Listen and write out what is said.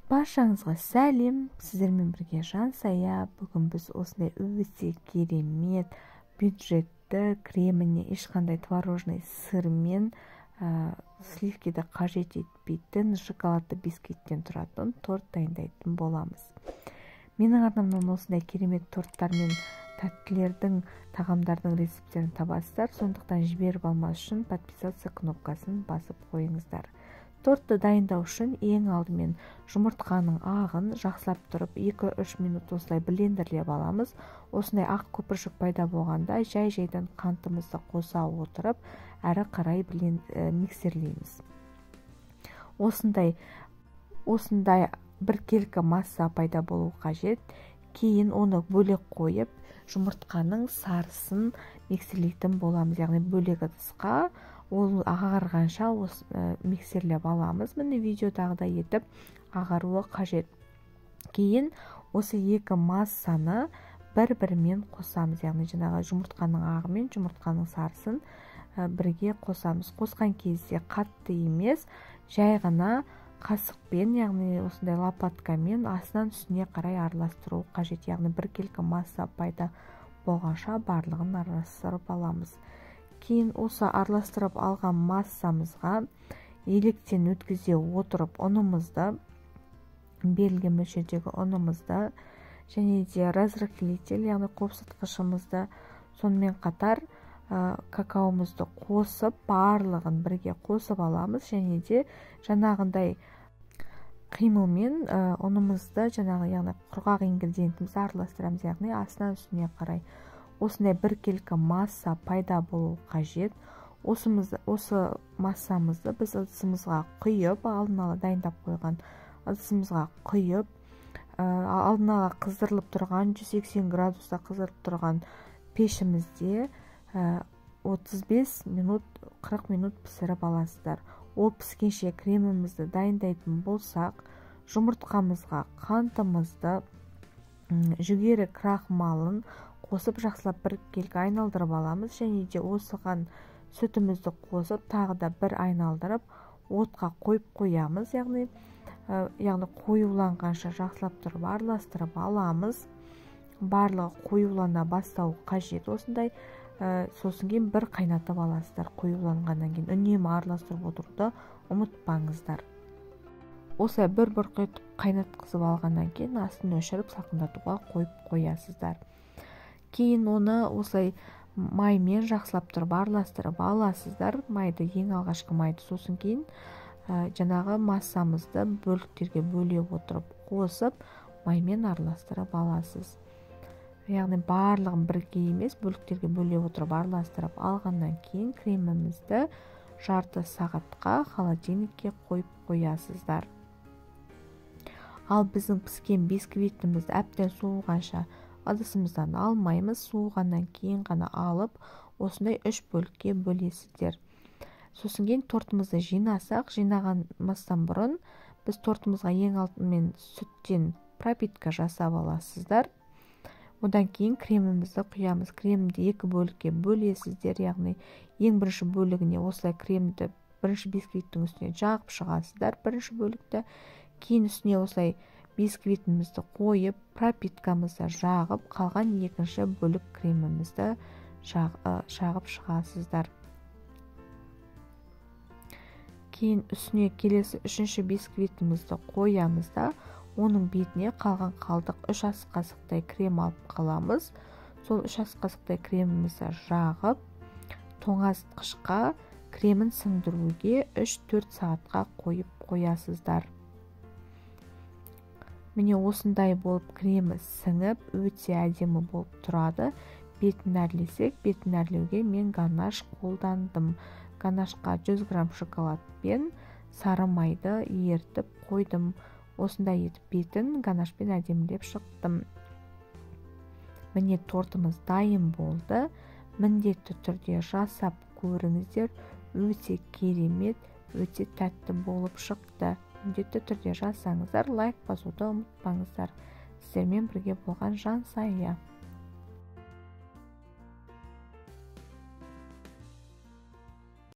Баршаңызға сәлем, сіздермен бірге Жансая. Бүгін біз осындай өте керемет бюджетті креміне ешқандай творожный сырмен сливкиді қажет етпейтін шоколадты бисквиттен тұратын торт дайындайтын боламыз. Менің арнамнан осындай керемет торттар мен тәттілердің, тағамдардың рецепттерін табасыздар. Сондықтан жіберіп алмас үшін подписаться кнопкасын басып қойыңыздар. Тортты дайындау үшін ең алдымен жұмыртқаның ағын жақсылап тұрып 2-3 минут осылай блендерлеп аламыз. Осындай ақ көпіршік пайда болғанда жай-жайдан қантымызды қоса отырып, әрі қарай миксерлейміз. Осындай біркелкі масса пайда болу қажет. Кейін оны бөлек қойып, жұмыртқаның сарысын миксерлейтін боламыз. Яғни бөлек ыдысқа ол ағарғанша миксерлеп аламыз. Міне видеодағыдай етіп ағаруы қажет. Кейін осы екі массаны бір-бірімен қосамыз. Яғни жаңағы жұмыртқаның ағы мен жұмыртқаның сарысын бірге қосамыз. Қосқан кезде қатты емес, жай ғана қасықпен, яғни осындай лопаткамен астынан үстіне қарай араластыру қажет. Яғни біркелкі масса пайда болғанша барлығын араластырып аламыз. Кейін осы араластырып алған массамызға електен өткізе отырып ұнымызды, берілген мөлшердегі ұнымызды және де разрыхлитель, яғни қопсытқышымызды, сонымен қатар какаомызды қосып, барлығын бірге қосып аламыз. Және де жаңағындай қимылмен ұнымызды, жаңағы, яғни құрғақ ингредиентімізді араластырамыз, яғни астынан үстіне қарай. Осындай біркелкі масса пайда болу қажет. Осы массамызды біз ыдысымызға құйып, алдын ала дайындап қойған ыдысымызға құйып, алдын ала қыздырылып тұрған 180 градуста қыздырылып тұрған пешімізде 35 минут, 40 минут пісіріп аласыздар. Ол піскенше кремімізді дайындайтын болсақ, жұмыртқамызға қантымызды, жүгері крахмалын қосып жақсылап біркелкі айналдырып аламыз. Және де осыған сүтімізді қосып тағы да бір айналдырып отқа қойып қоямыз. Яғни қоюланғанша жақсылап тұрып араластырып аламыз. Барлығы қоюлана бастау қажет. Осындай сосын кейін бір қайнатып аласыздар. Қоюланғаннан кейін үнемі араластырып отыруды ұмытпаңыздар. Осылай бір бұрқ етіп қайнатқызып алғаннан кейін астын өшіріп салқындатуға қойып қоясыздар. Кейін оны осылай маймен жақсылап тұрып араластырып аласыздар. Майды, ең алғашқы майды, сосын кейін жаңағы массамызды бөліктерге бөле отырып қосып маймен араластырып аласыз. Яғни барлығын бірге емес, бөліктерге бөле отырып араластырып алғаннан кейін кремімізді жарты сағатқа холодильникке қойып қоясыздар. Ал біздің піскен бисквитімізді әбден суығанша ыдысымыздан алмаймыз. Суығаннан кейін ғана алып, осындай үш бөлікке бөлесіздер. Сосын кейін тортымызды жинасақ, жинағанмастан бұрын біз тортымызға ең алдымен сүттен пропитка жасап аласыздар. Одан кейін кремімізді құямыз. Кремді екі бөлікке бөлесіздер. Яғни ең бірінші бөлігіне осылай кремді бірінші бисквиттің үстіне жағып шығасыздар, бірінші бөлікті. Кейін үстіне осылай бисквитімізді қойып, пропиткамызды жағып, қалған екінші бөлік кремімізді жағып шығасыздар. Кейін үстіне келесі үшінші бисквитімізді қоямыз да, оның бетіне қалған қалдық 3 ас қасықтай крем алып қаламыз. Сол 3 ас қасықтай кремімізді жағып, тоңазытқышқа кремін сіңдіруге 3-4 сағатқа қойып қоясыздар. Міне осындай болып кремі сіңіп, өте әдемі болып тұрады. Бетін әрлесек, бетін әрлеуге мен ганаш қолдандым. Ганашқа 100 грамм шоколад пен сары майды ерітіп қойдым. Осындай етіп бетін ганашпен әдемілеп шықтым. Міне тортымыз дайын болды. Міндетті түрде жасап көріңіздер. Өте керемет, өте тәтті болып шықты. Міндетті түрде жасаңыздар, лайк басуды ұмытпаңыздар. Сіздермен бірге болған Жансая.